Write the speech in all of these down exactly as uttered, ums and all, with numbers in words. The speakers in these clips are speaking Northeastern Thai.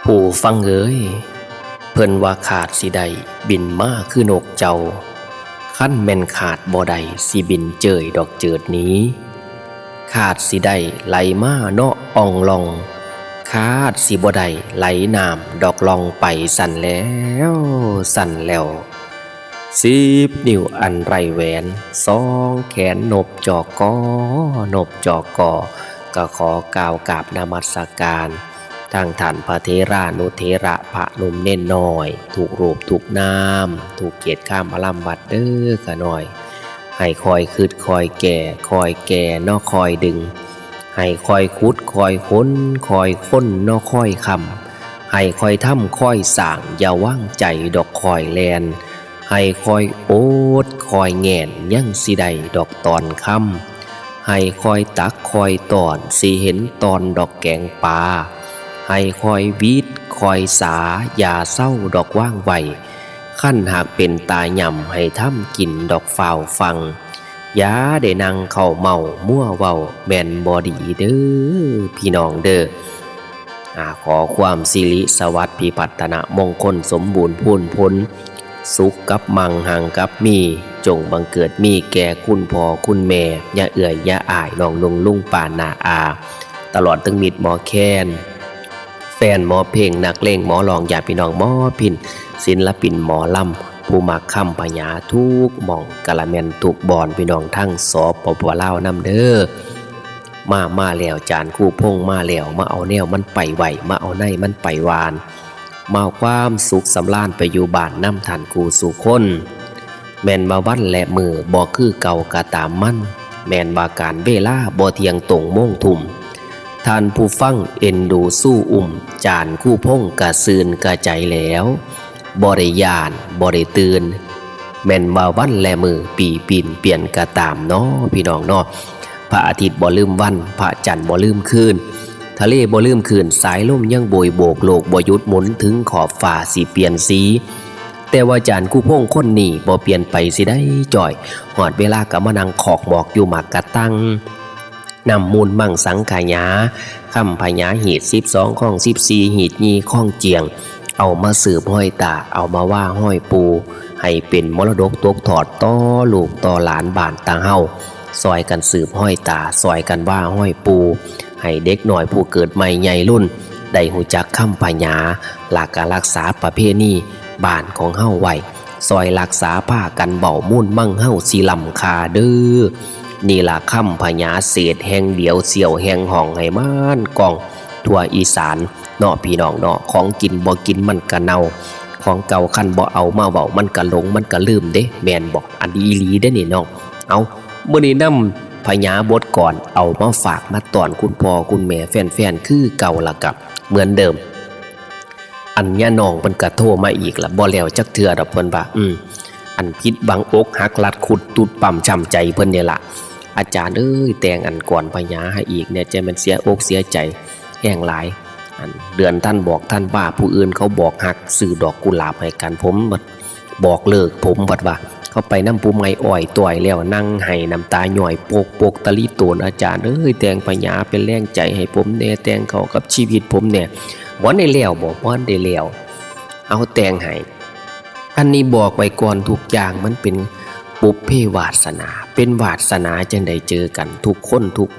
ผู้ฟังเอ๋ย เพิ่นว่าขาดสิได้บินมาคือนกเจ้า คันแม่นขาดบ่ได้สิบินเจิยดอกเจิดหนี ขาดสิได้ไหลมาเนาะอ่องล่อง ขาดสิบ่ได้ไหลน้ำดอกล่องไปสั่นแล้ว สั่นแล้ว สิบนิ้วอันไร้แหวน สองแขนนบจอกกอ นบจอกกอ ก็ขอกล่าวกราบนมัสการ ทางท่านพระเถรานุเถระ พระหนุ่มเณรน้อย ทุกรูปทุกนาม ทุกเขตคามอารามวัดเด้อข้าน้อย ให้คอยคิดคอยแก่ คอยแก่เนาะคอยดึง ให้คอยขุดคอยค้น คอยค้นเนาะคอยค้ำ ให้คอยทำคอยสร้าง อย่าวางใจดอกคอยแล่น ให้คอยอดคอยแหง้น ยังสิได้ดอกตอนคำ ให้คอยตักคอยตอน สิเห็นตอนดอกแกงปลา ให้คอยหวีดคอยสา อย่าเซาดอกวางไว้ คันหากเป็นตาย่ำ ให้ทำกินดอกฟ้าวฟั่ง อย่าได้นั่งเค้าเม้ามัวเว้า แม่นบ่ดีเด้อพี่น้องเด้อ อ่า ขอความสิริสวัสดิ์พิพัฒนมงคลสมบูรณ์พูนพ้น สุขกับมั่งหังกับมี จงบังเกิดมีแก่คุณพ่อคุณแม่ ย่าเอื้อยย่าอ้าย น้องนุ่งลุงป้าน้าอา ตลอดถึงมิตรหมอแคน แฟนหมอเพลง นักเลงหมอร้อง ญาติพี่น้องหมอพิณ ศิลปินหมอลำ ผู้มักคำผญาทุกหม่อง กะละแม่นทุกบ่อน พี่น้องทั้ง สปป ลาว นำเด้อ มา มาแล้ว จารย์ครูพงษ์มาแล้ว มาเอาแนวมันไปไว้ มาเอาในมันไปหว่าน มาเอาความสุขสำราญไปอยู่บ้านนำท่านครูสู่คน แม่นว่าวันและมื้อบ่คือเก่าก็ตามมัน แม่นว่าการเวลาบ่เที่ยงตรงโมงทุ่ม ท่านผู้ฟังเอ็นดูสู้อุ้ม จารย์ครูพงษ์กะซื่นกะใจ๋แล้ว บ่ได้ย้าน บ่ได้ตื่น แม่นว่าวันและมื้อปีปีนเปลี่ยนกะตามเนาะ พี่น้องเนาะ พระอาทิตย์บ่ลืมวัน พระจันทร์บ่ลืมคืน ทะเลบ่ลืมคลื่น สายลมยังโบยโบก โลกบ่หยุดหมุน ถึงขอบฟ้าสิเปลี่ยนสี แต่ว่าจารย์ครูพงษ์คนนี้บ่เปลี่ยนไปสิได้จ้อย ฮอดเวลาก็มานั่งคอกหมอกอยู่หมากกะตัง นำมูลมังสังขยา คำผญา หีดสิบสอง คองสิบสี่ หีดยี่ คองเจียง เอามาสืบฮอยตา เอามาว่าฮอยปู่ ให้เป็นมรดกตกทอดต่อลูกต่อหลานบ้านตาเฮา ซอยกันสืบฮอยตา ซอยกันว่าฮอยปู่ ให้เด็กน้อยผู้เกิดใหม่ใหญ่รุ่น ได้ฮู้จักคำผญา แล้วก็รักษาประเพณีบ้านของเฮาไว้ ซอยรักษาพากันเว้ามูลมังเฮาสิล้ำค่าเด้อ นี่ล่ะคำผญา เศษแห่งเดียว เสี้ยวแห่งห้อง ให้มันก้องทั่วอีสานเนาะพี่น้องเนาะ ของกินบ่กินมันกะเน่า ของเก่าคันบ่เอามาเว้ามันกะหลง มันกะลืมเด้ แม่นบ่ อันนี้อีหลีเด้นี่น้อง เอา มื้อนี้นำผญาบทกลอนเอามาฝากมาต้อนคุณพ่อคุณแม่แฟนๆ คือเก่าล่ะครับ เหมือนเดิม อันย่าน้องเพิ่นกะโทรมาอีกล่ะ บ่แล้วจักเทื่อดอก เพิ่นว่า อืม อันผิดหวังอกหักลัดคุดตุ๊ดปั๊มช้ำใจเพิ่นนี่ล่ะ อาจารย์เอ้ย แต่งอันกลอนผญาให้อีกแหน่ จั่งแม่นเสียอกเสียใจแฮงหลาย อันเดือนธันวา ธันวา ผู้อื่นเขาบอกฮัก ซื้อดอกกุหลาบให้กัน ผมบัดบอกเลิก ผมบัดว่า เขาไปนำผู้ใหม่อ้อยต้อยแล้ว นั่งไห้น้ำตาย้อยโปกๆ ตะลิโตน อาจารย์เอ้ย แต่งผญาเป็นแรงใจให้ผมแหน่ แต่งเข้ากับชีวิตผมแหน่ บ่ได้แล้วบ่ บ่ได้แล้ว เอาแต่งให้ อันนี้บอกไว้ก่อน ทุกอย่างมันเป็นบุพเพวาสนา เป็นวาสนาจั่งได้เจอกัน ทุกคนทุก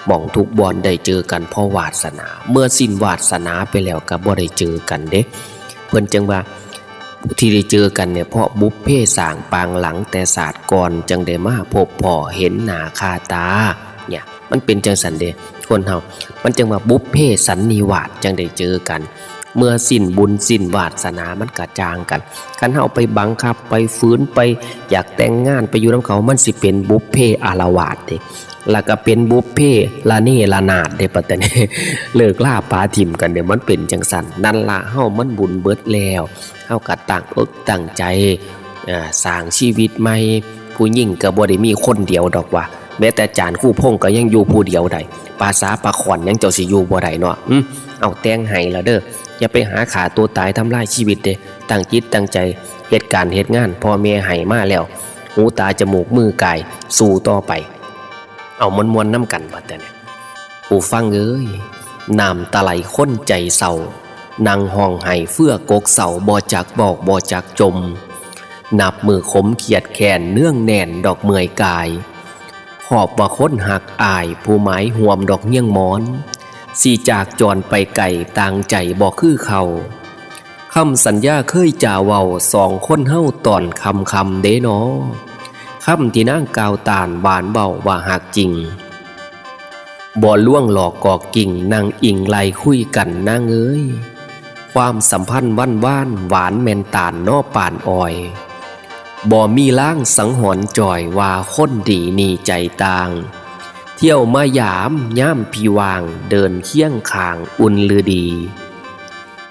หม่องทุกบ่อนได้เจอกันเพราะวาสนา เมื่อสิ้นวาสนาไปแล้วก็บ่ได้เจอกันเด้ เพิ่นจั่งว่า ที่ได้เจอกันเนี่ย เพราะบุพเพสร้างปางหลังแต่ศาสตร์ก่อน จั่งได้มาพบพ้อเห็นหน้าคาตา เนี่ย มันเป็นจั่งซั้นเด้ คนเฮา มันจั่งว่าบุพเพสันนิวาส จั่งได้เจอกัน เมื่อสิ้นบุญสิ้นวาสนามันกะจ่างกัน คันเฮาไปบังคับ ไปฝืน ไปอยากแต่งงาน ไปอยู่นำเขา มันสิเป็นบุพเพอาละวาดเด้ แล้วก็เป็นบุพเพระเนระนาดเด้ ปัตตานี เลิกลาปาถิ่มกันเด้ มันเป็นจั่งซั้น นั่นล่ะ เฮามันบุญเบิดแล้ว เฮากะตั้งอกตั้งใจ อ่า สร้างชีวิตใหม่ ผู้หญิงกะบ่ได้มีคนเดียวดอกว่า แม้แต่จารย์ครูพงษ์กะยังอยู่ผู้เดียวได้ ปาสาปาข่อนหยังเจ้าสิอยู่บ่ได้เนาะ อืม เอาแต่งให้ละเด้อ อย่าไปหาฆ่าตัวตายทำลายชีวิตเด้ ตั้งจิตตั้งใจเฮ็ดการเฮ็ดงาน พ่อแม่ให้มาแล้ว หูตาจมูกมือกาย สู้ต่อไป เอาม่วนๆนำกันบัดเดี๋ยวนี้ ผู้ฟังเอ้ย น้ำตาไหลคนใจเศร้า นั่งฮ้องไห้เฟื่อกกเศร้า บ่จักเว้าบ่จักจ่ม นับมื้อขมเคียดแค้น เนืองแน่นดอกเมื่อยกาย ขอบว่าคนฮักอ้าย ผู้หมายห่วมดอกเฮียงหมอน สิจากจรไปไกล ต่างใจบ่คือเขา คำสัญญาเคยจ่าเว้า สองคนเฮาตอนค่ำๆ เด้นอ คำที่นางกล่าวต้าน หวานเว้าว่าฮักจริง บ่ลวงหลอกกอกกิ่ง นั่งอิงไล่คุยกันนางเอ๋ย ความสัมพันธ์วันวาน หวานแม่นตาลนอป่านอ้อย บ่มีลางสังหรณ์จ่อย ว่าคนดีนี่ใจต่าง เที่ยวมายามยามพี่ว่าง เดินเคียงข้างอุ่นฤดี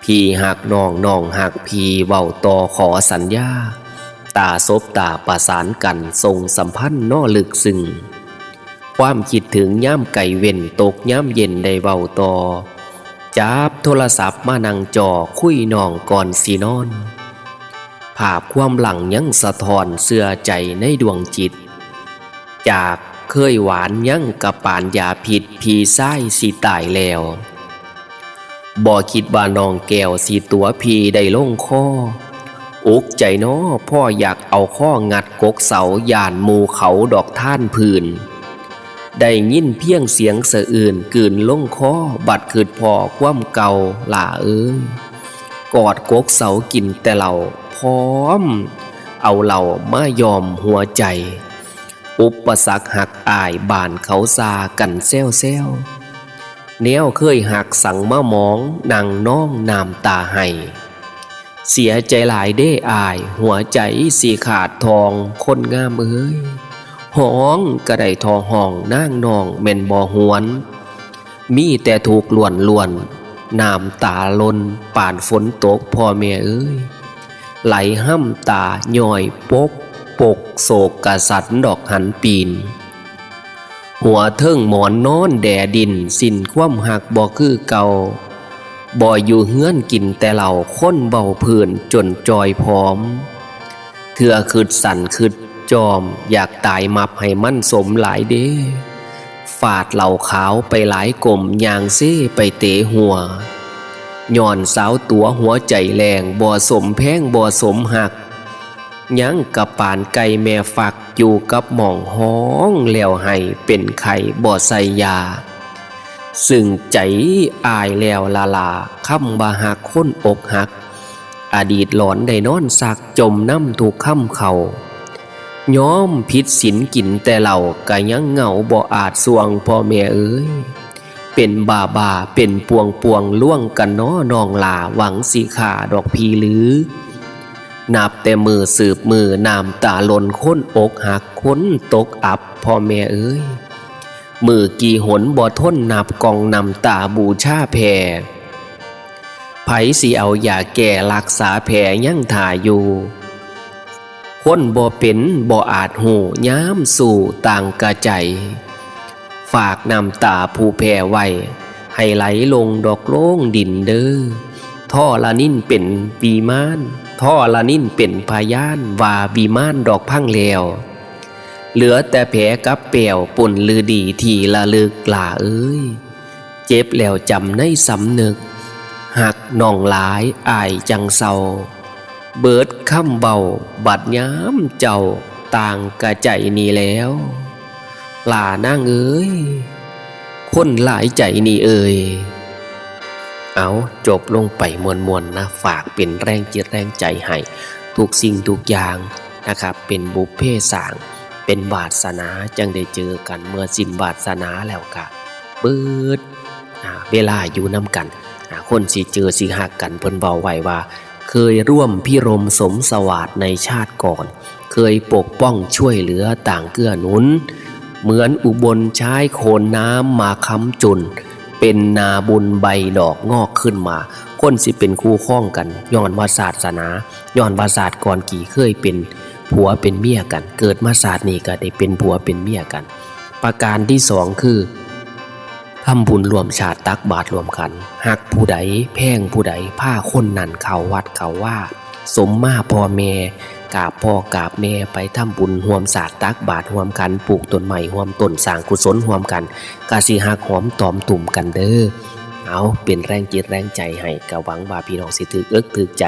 พี่ฮักน้อง น้องฮักพี่ เว้าต่อขอสัญญา ตาสบตาประสานกัน ส่งสัมพันธ์นอลึกซึ้ง ความคิดถึงยามไกลเว้น ตกยามเย็นได้เว้าต่อ จับโทรศัพท์มานั่งจ่อ คุยน้องก่อนสินอน ภาพความหลังยังสะท้อน เชื่อใจในดวงจิต จากเคยหวานยังกะปานยาพิษ พี่ชายสิตายแล้ว บ่คิดว่าน้องแก้วสิตั๋วพี่ได้ลงคอ อุกใจน้อ พ่ออยากเอาคองัดกกเสา ย่านหมู่เขาดอกท่านพื้น ได้ยินเพียงเสียงสะอื้น กลืนลงคอ บัดคิดพ้อความเก่า หล่าเอ้ย กอดกกเสากินแต่เหล้า พร้อมเอาเหล้ามายอมหัวใจ อุปสรรคฮักอ้าย บ้านเขาซากันแซวๆ แนวเคยฮักสังมามอง นั่งนองน้ำตาไหล เสียใจหลายเด้อ้าย หัวใจสิขาดทอง คนงามเอ้ย ฮ้องกะได้ท่อฮ้อง นางน้องแม่นบ่หวน มีแต่ทุกข์ล้วนๆ น้ำตาหล่นปานฝนตก พ่อแม่เอ้ย ไหลห้ำตาย้อยปกปก โศกกะสันดอกหันปีน หัวเทิงหมอนนอนแด่ดิน สิ้นความฮักบ่คือเก่า บ่อยู่เฮือนกินแต่เหล้า คนเว้าพื้นจนจ่อยผอม เทื่อคิดสั้นคิดจอม อยากตายมับให้มันสมหลายเด้ ฟาดเหล้าขาวไปหลายกลม ย่างเซไปเตะหัว ย้อนสาวตั๋วหัวใจแรง บ่สมแพงบ่สมฮัก ยังกะปานไก่แม่ฟัก อยู่กับหม่องฮ้องแล้วไห้ เป็นไข้บ่ใส่ยา ซึ่งใจอ้ายแล้วละล่า คำว่าฮักคนอกหัก อดีตหลอนได้นอนซัก จ่มนำทุกคำเข้า ยอมผิดศีลกินแต่เหล้า กะยังเหงาบ่อาจส่วง พ่อแม่เอ้ย เป็นบ้าๆ เป็นป่วงๆ ล่วงกันน้อน้องหล่า หวังสิฆ่าดอกพี่หรือ นับแต่มื้อสืบมื้อ น้ำตาหล่นคนอกหัก คนตกอับ พ่อแม่เอ้ย มื้อกี่หนบ่ทน นับกล่องน้ำตาบูชาแผ่ ไผสิเอายาแก้รักษาแผลยังถ่าอยู่ คนบ่เป็นบ่อาจฮู้ ยามสู้ต่างกะใจ ฝากน้ำตาผู้แพ้ไว้ ให้ไหลลงดอกโลงดินเด้อ ธรณินเป็นวิมาน ธรณินเป็นพยาน ว่าวิมานดอกพังแล้ว เหลือแต่แผลกับแป้ว ปุ้นฤดีที่ระลึก หล่าเอ้ย เจ็บแล้วจำในสำนึก ฮักน้องหลายอ้ายจั่งเศร้า เบิดคำเว้า บัดยามเจ้าต่างกะใจนี่แล้ว หล่านางเอ้ย คนหลายใจนี่เอ่ย เอา จบลงไปม่วนๆ นะ ฝากเป็นแรงจิตแรงใจให้ ทุกสิ่งทุกอย่างนะครับ เป็นบุพเพสร้าง เป็นวาสนาจั่งได้เจอกัน เมื่อสิ้นวาสนาแล้วกะเบิด อ่า เวลาอยู่นำกัน อ่า คนสิเจอสิฮักกัน เพิ่นเว้าไว้ว่า เคยร่วมพิรมสมสวาสในชาติก่อน เคยปกป้องช่วยเหลือต่างเกื้อหนุน เหมือนอุบลใช้โคนน้ำมาค้ำจุน เป็นนาบุญใบดอกงอกขึ้นมา คนสิเป็นคู่ครองกัน ย้อนว่าศาสนา ย้อนว่าชาติก่อนกี่เคยเป็นผัวเป็นเมียกัน เกิดมาชาตินี้ก็ได้เป็นผัวเป็นเมียกัน ประการที่สองคือ ทำบุญร่วมชาติตักบาตรร่วมขัน ฮักผู้ใดแพงผู้ใด พาคนนั้นเข้าวัดเข้าวา สมมาพ่อแม่ กราบพ่อกราบแม่ ไปทำบุญร่วมชาติตักบาตรร่วมขัน ปลูกต้นไม้ร่วมต้น สร้างกุศลร่วมกัน กะสิฮักหอมตอมตุ่มกันเด้อ เอาเป็นแรงจิตแรงใจให้ ก็หวังว่าพี่น้องสิถืกอกถืกใจ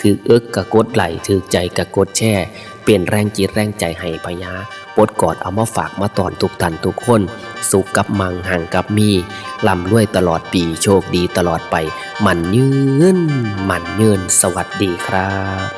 ถืกอกก็กดไลค์ ถืกใจก็กดแชร์ เป็นแรงจิตแรงใจให้พญาปดกอดเอามาฝากมาตอนทุกท่านทุกคน สุขกับมั่ง หังกับมี ร่ำรวยตลอดปี โชคดีตลอดไป มั่นยืน มั่นยืน สวัสดีครับ